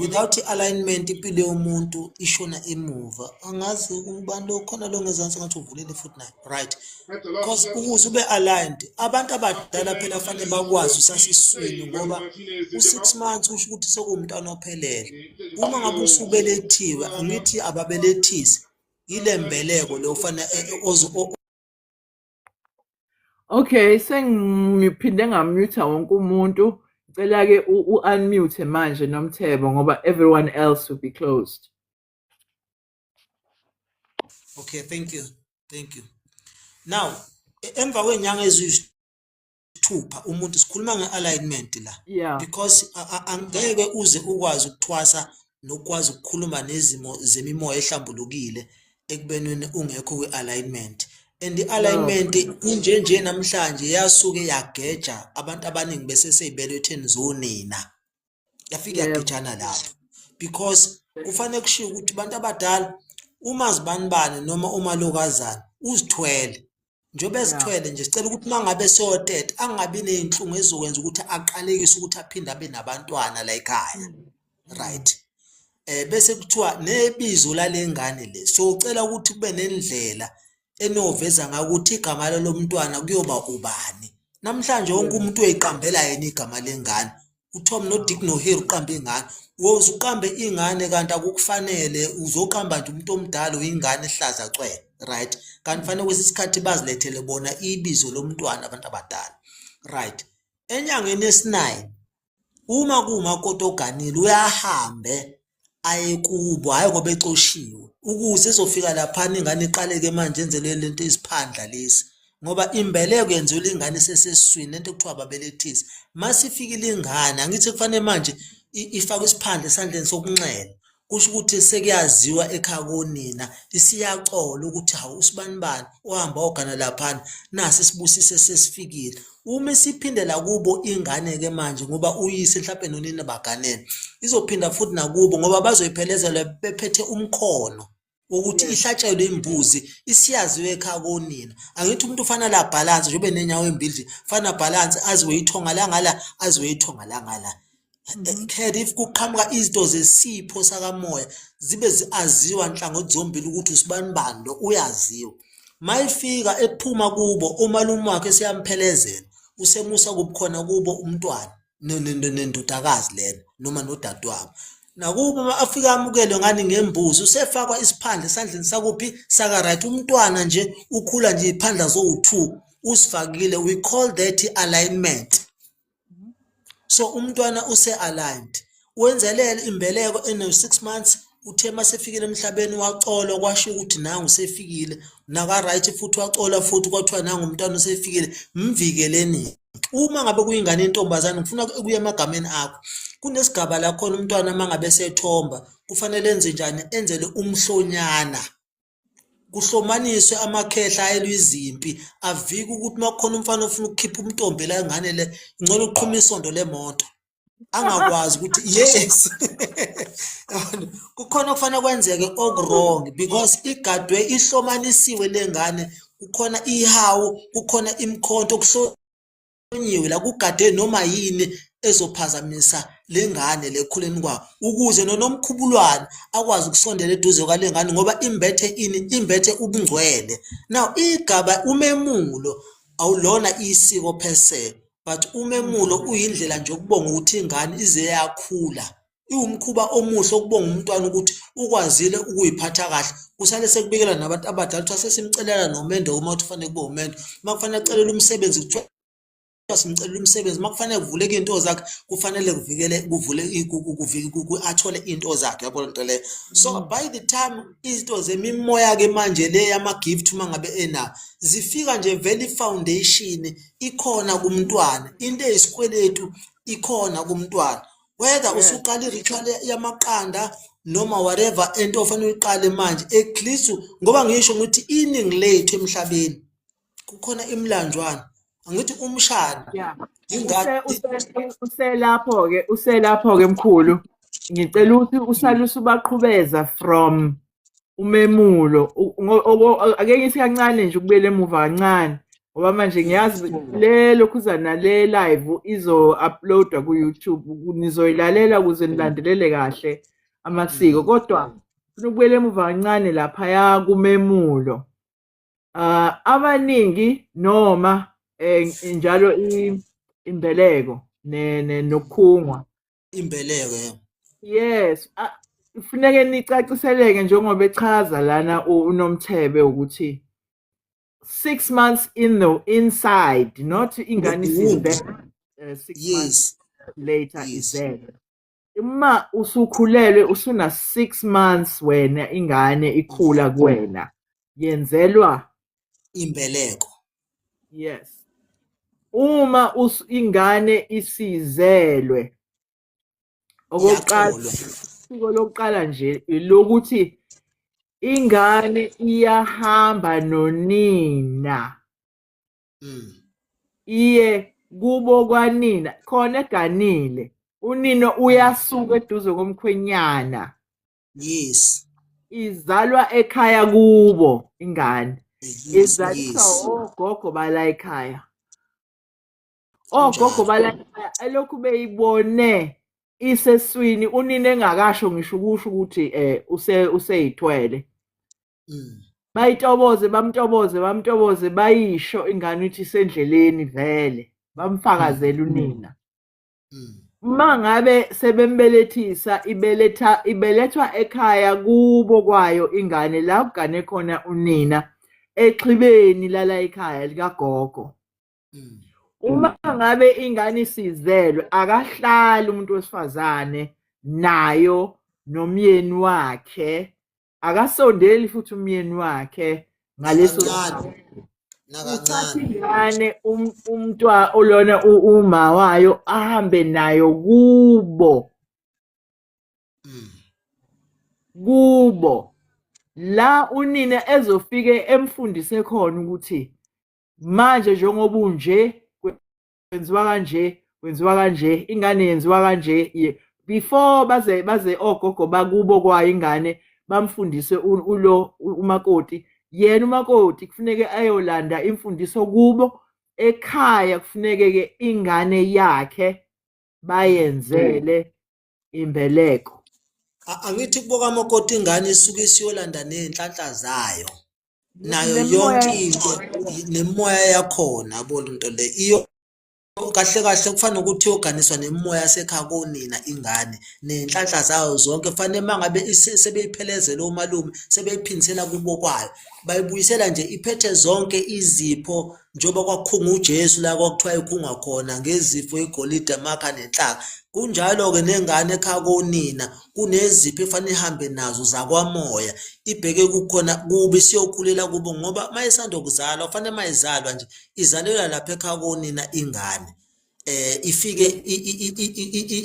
Speaker 3: Without i-alignment impilo yomuntu ishona emuva. Angazi ubani lo khona lo ngezansi ngathi uvulile futhi naye. Right. Because ukuze ube aligned, abantu abadala phela fanele bakwazi usasesiswini, ngoba u-6 months kusho ukuthi sekuwumntwana ophelele. Uma ngabe usubelethiwe, angithi ababelethisi ile mbeleko le ofanele
Speaker 2: Okay, sengiphinde ngamute wonke umuntu. Ngicela ke u-unmute manje Nomthebo ngoba everyone else will be closed.
Speaker 3: Okay, thank you. Thank you. Now, emva kwenyanga eziyisithupha umuntu, sikhuluma nge-alignment la. Because angeke uze ukwazi ukuthwasa nokwazi ukukhuluma nezimo zemimoya ehlambulukile ekubeni ungekho kwi-alignment. And i-alignment kunje nje namhlanje yasuke yageja abantu abaningi bese seyibelethweni zonina. Yafika yagejana lapho. Because kufanele kushiwo ukuthi abantu abadala uma zibanibani noma umalokazana uzithwele, njengoba ezithwele nje, sicela ukuthi uma ngabe seyoteta angabi ney'nhlungu ezizokwenza ukuthi aqalekise ukuthi aphinde abe nabantwana la ekhaya. Right. Bese kuthiwa nebizo lale ngane le, so ucela ukuthi kube nendlela enoveza ngayo ukuthi igama lalo mntwana kuyoba ubani. Namhlanje wonke umuntu uyayiqambela yena igama lengane. uTom noDick noHarry uqambe ingane. Woze uqambe ingane kanti akukufanele, uzoqamba nje umuntu omdala uyingane ehlaza cwele, right? Kanti fanele kwesinye isikhathi bazilethele bona ibizo lomntwana abantu abadala. Right. Enyangeni yesi-9 uma kuwumakoti oganile uyahambe aye kubo, hhayi ngoba exoshiwe, ukuze ezofika laphana ingane iqaleke manje yenzelwe lento isiphandla lesi, ngoba imbeleko yenziwa ingane isesesiswini, lento ekuthiwa ababelethisi. Masifikile ingane, angithi kufanele manje ifakwe isiphandla esandleni sokunxele, kusho ukuthi sekuyaziwa ekhaya konina, isiyacola ukuthi hawu usibanibani ohamba ogana laphana, nasi isibusiso sesifikile. Uma isiphindela kubo ingane-ke manje, ngoba uyise mhlampe nonina baganene, izophinda futhi nakubo ngoba bazoyiphelezela bephethe umkhono wokuthi ihlatshelwe imbuzi, isiyaziwe ekhaya konina. Angithi umuntu ufanele abhalanse njengoba enenyawo ey'mbili nje, kufanele abhalanse aziwe ithonga langala, aziwe ithonga langala. Khed if kuqhamuka izinto zesipho sakamoya zibe aziwa nhlangothi zombili ukuthi usibanibani lo uyaziwa. Mayifika ephuma kubo umalume wakhe seyamphelezela. Usemusa kubukhona kubo umntwana nendodakazi lena noma nodadewabo. Nakubo uma afike amukelwe ngani ngembuzi usefakwa isiphandla esandleni sakuphi saka right. Umntwana nje ukhula nje iphandla zowu-2 usifakile. We call that alignment. So umntwana use-aligned, wenzelele imbeleko eno-6 months. Uthe masefikile emhlabeni wacolwa, kwasho ukuthi nangu usefikile naka-right, futhi wacolwa futhi kwathiwa nangu umntwana usefikile, mvikeleni. Uma ngabe kuyingane yentombazane, ngifuna kuye emagameni akho, kunesigaba la khona umntwana uma ngabe sethomba kufanele enze njani? Enzele umhlonyana, kuhlomaniswe amakhehla ayelwa izimpi, avike ukuthi uma kukhona umfana ofuna ukukhipha umntombi la ngane le, ngcono uqhuma isondo lemoto, angakwazi ukuthi yes kukhona okufanele kwenzeke oku-wrong, because igadwe ihlomanisiwe le ngane. Kukhona ihawu, kukhona imikhonto, kuhlonyiwe la, kugade noma yini ezophazamisa le ngane le ekukhuleni kwayo, ukuze nonomkhubulwane akwazi ukusondela eduze kwale ngane, ngoba imbethe ini? Imbethe ubungcwele. Now igaba umemulo awulona isiko per se, but umemulo uyindlela nje yokubonga ukuthi ingane ize yakhula. Iwumkhuba omuhle ukubonga umntwana ukuthi ukwazile ukuyiphatha kahle. Kusale sekubikela nabantu abadala kuthiwa sesimcelela nomendo uma kuthi kufanele kube umendo, uma kufanele acelele umsebenzi kuthiwa simcelela umsebenzi, uma kufanele kuvuleke iy'nto zakhe kufanele kuvikele kuvule athole iy'nto zakhe, yabona nto leyo. So by the time izinto zemimoya-ke manje le yama-gift uma ngabe enawo zifika nje vele i-foundation ikhona kumntwana, into eyisikweletu ikhona kumntwana, whether usuqala i-ritual yamaqanda noma whatever into ofanele uyiqale manje, at least ngoba ngisho ngithi iningi lethu emhlabeni kukhona imilanjwana, angithi umshana ingane.
Speaker 2: Uselapho-ke mkhulu, ngicela ukuthi usale usubaqhubeza from umemulo. Ake ngithi kancane nje ukubuyela emuva kancane, ngoba manje ngiyazi le lokhuzana le live izo-uploadwa ku-YouTube, nizoyilalela ukuze nilandelele kahle amasiko, kodwa funa ukubuyela emuva kancane laphaya kumemulo. Abaningi noma njalo imbeleko nokukhungwa.
Speaker 3: Imbeleko, yebo.
Speaker 2: Yes, kufuneke nicaciseleke njengoba echaza lana uNomthebe ukuthi 6 months in the inside, not ingane
Speaker 3: The womb.
Speaker 2: isizele, 6 months later izele. Uma usukhulelwe usuna 6 months wena, ingane ikhula kuwena, yenzelwa
Speaker 3: imbeleko.
Speaker 2: Yes, uma ingane isizelwe, okokuqala,
Speaker 3: Iyacolwa.
Speaker 2: Isiko lokuqala nje lokuthi ingane iyahamba nonina iye kubo kwanina khona eganile, unina uyasuka eduze komkhwenyana. Izalwa ekhaya kubo ingane, izaliswa ogogo bala ekhaya, ogogo bala ekhaya elokhu beyibone iseswini unina engakasho ngisho ukusho ukuthi useyithwele. Bayitoboze, bamtoboze, bamtoboze, bayisho ingane ukuthi isendleleni vele, bamfakazela unina. Uma ngabe sebembelethisa, ibeletha ibelethwa ekhaya kubo kwayo ingane, la kugane khona unina, exhibeni lala ekhaya likagogo. Uma ngabe ingane isizelwe, akahlali umuntu wesifazane nayo nomyeni wakhe, akasondeli futhi umyeni wakhe ngaleso
Speaker 3: Nakancane.
Speaker 2: Uthatha
Speaker 3: Nakancane.
Speaker 2: ingane umntwa olona uma wayo ahambe nayo kubo kubo la unina ezofike emfundise khona ukuthi manje njengoba unje kwenziwa kanje, kwenziwa kanje, ingane yenziwa kanje, before baze ogogo bakubo kwayo ingane bamfundise ulo umakoti. Yena umakoti kufuneke ayolanda imfundiso kubo ekhaya, kufuneke ke ingane yakhe bayenzele imbeleko.
Speaker 3: Angithi kubo kamakoti ingane isuke isiyolanda ney'nhlanhla zayo nayo
Speaker 2: Nemimoya
Speaker 3: yonke into, nemimoya yakhona, yabo, lento le iyo. Kahle kahle kufana nokuthi iyoganiswa nemimoya yasekhaya konina ingane ney'nhlanhla zayo zonke. Kufanele uma ngabe sebeyiphelezela omalume sebeyiphindisela kubo kwayo, bayibuyisela nje iphethe zonke izipho njengoba kwakukhunga uJesu la kwakuthiwa ikhungwa khona ngezipho igolide, amakha nenhlaka. Kunjalo-ke nengane ekhaya konina kunezipho efanele ihambe nazo zakwamoya ibheke kukhona kubo isiyokhulela kubo ngoba uma isanda kuzalwa kufanele uma izalwa nje izalelwa lapha ekhaya konina ingane ifike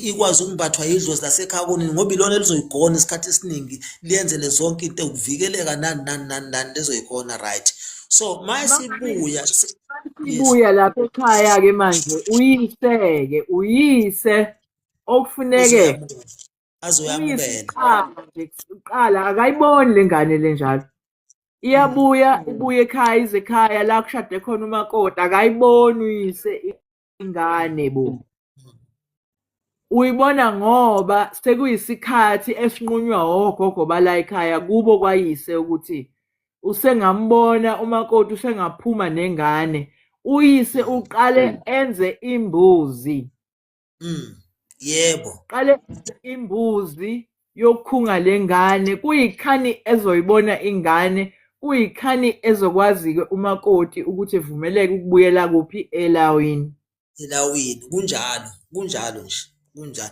Speaker 3: ikwazi ukumbathwa yidlozi lasekhaya konina ngoba ilona elizoyigona isikhathi esiningi liyenzele zonke into ukuvikeleka nani nani nani nani lizoyigona, right? So mayisibuya, yes.
Speaker 2: Sibuya lapha ekhaya-ke manje uyise-ke uyise okufuneke
Speaker 3: azoyamukela
Speaker 2: nje kuqala akayiboni le ngane le njalo iyabuya ibuye ekhaya ize ekhaya la kushade khona umakoti akayiboni uyise ingane bo uyibona ngoba sekuyisikhathi esinqunywa ogogo bala ekhaya kubo kwayise ukuthi usengambona umakoti usengaphuma nengane uyise uqale enze imbuzi.
Speaker 3: Yebo.
Speaker 2: Qale imbuzi yokukhunga lengane kuyikhani ezoyibona ingane kuyikhani ezokwazi-ke umakoti ukuthi evumeleke ukubuyela kuphi elawini.
Speaker 3: Elawini kunjalo, kunjalo nje, kunjalo.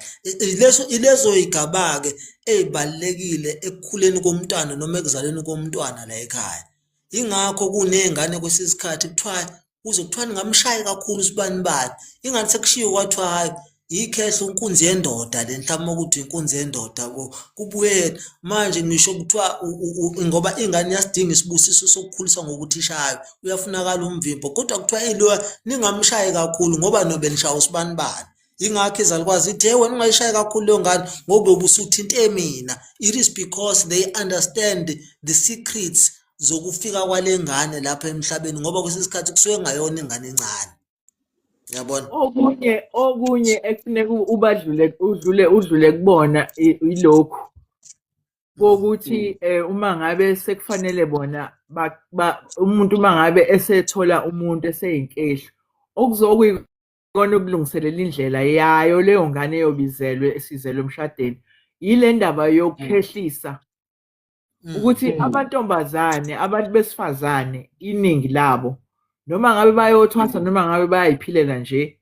Speaker 3: Leso ilezo y'gaba-ke ey'balulekile ekukhuleni komntwana noma ekuzalweni komntwana la ekhaya. Yingakho kuney'ngane kwesinye isikhathi kuthiwa kuze kuthiwa ningamshayi kakhulu usibanibani. Ingane sekushiwo kwathiwa hhayi ikhehla inkunzi yendoda le mhlawumbe ukuthi inkunzi yendoda kubuye manje ngisho kuthiwa ngoba ingane iyasidinga isibusiso sokukhuliswa ngokuthi ishaywe uyafunakala umvimbo kodwa kuthiwa iloya ningamshayi kakhulu ngoba nobe nishaya usibanibani. Yingakho izalukwazi ithi hey wena ungayishayi kakhulu leyo ngane ngoba ubusuthinte mina. It is because they understand the secrets zokufika kwale ngane lapha emhlabeni ngoba kwesinye isikhathi kusuke kungayona ingane encane. Yabona?
Speaker 2: Okunye ekufuneka ubadlule udlule udlule kubona ilokhu kokuthi uma ngabe sekufanele bona umuntu uma ngabe esethola umuntu eseyinkehlo okuzokuyikona ukulungiselela indlela yayo leyo ngane eyobizelwe esizelwe emshadweni yile ndaba yokukhehlisa ukuthi amantombazane abantu besifazane iningi labo noma ngabe bayothwasa noma ngabe bayayiphilela nje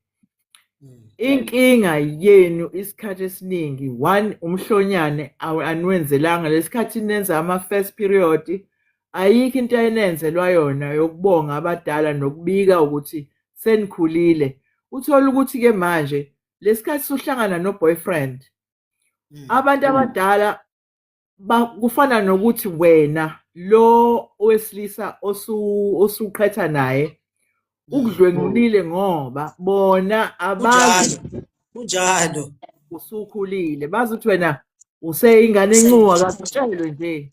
Speaker 2: inkinga yenu isikhathi esiningi one umhlonyane aniwenzelanga lesikhathi nenza ama-first period ayikho into enenzelwa yona yokubonga abadala nokubika ukuthi senikhulile. Uthole ukuthi-ke manje lesikhathi suhlangana no-boyfriend abantu abadala kufana nokuthi wena lo owesilisa osuqhetha naye ukudlwengulile ngoba bona abazi
Speaker 3: kunjalo
Speaker 2: usukhulile bazi ukuthi wena useyingane encuwa kakutshelwe nje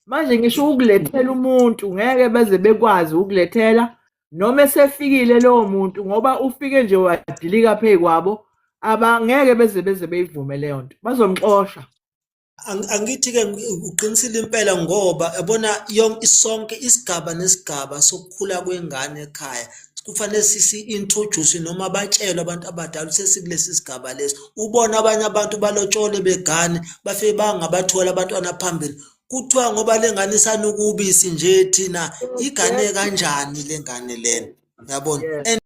Speaker 2: manje ngisho ukulethela umuntu ngeke beze bekwazi ukulethela noma esefikile lowo muntu ngoba ufike nje wadilika phezu kwabo abangeke beze beyivume leyo nto bazomxosha.
Speaker 3: Angithi-ke uqinisile impela ngoba yabona yonke sonke isigaba nesigaba sokukhula kwengane ekhaya kufanele sisi-introduce noma batshelwe abantu abadala sesikulesi sigaba lesi. Ubona abanye abantu balotshole begane bafike bangabathola abantwana phambili. Kuthiwa ngoba le ngane isanuka ubisi nje thina igane kanjani le ngane lena, yabona?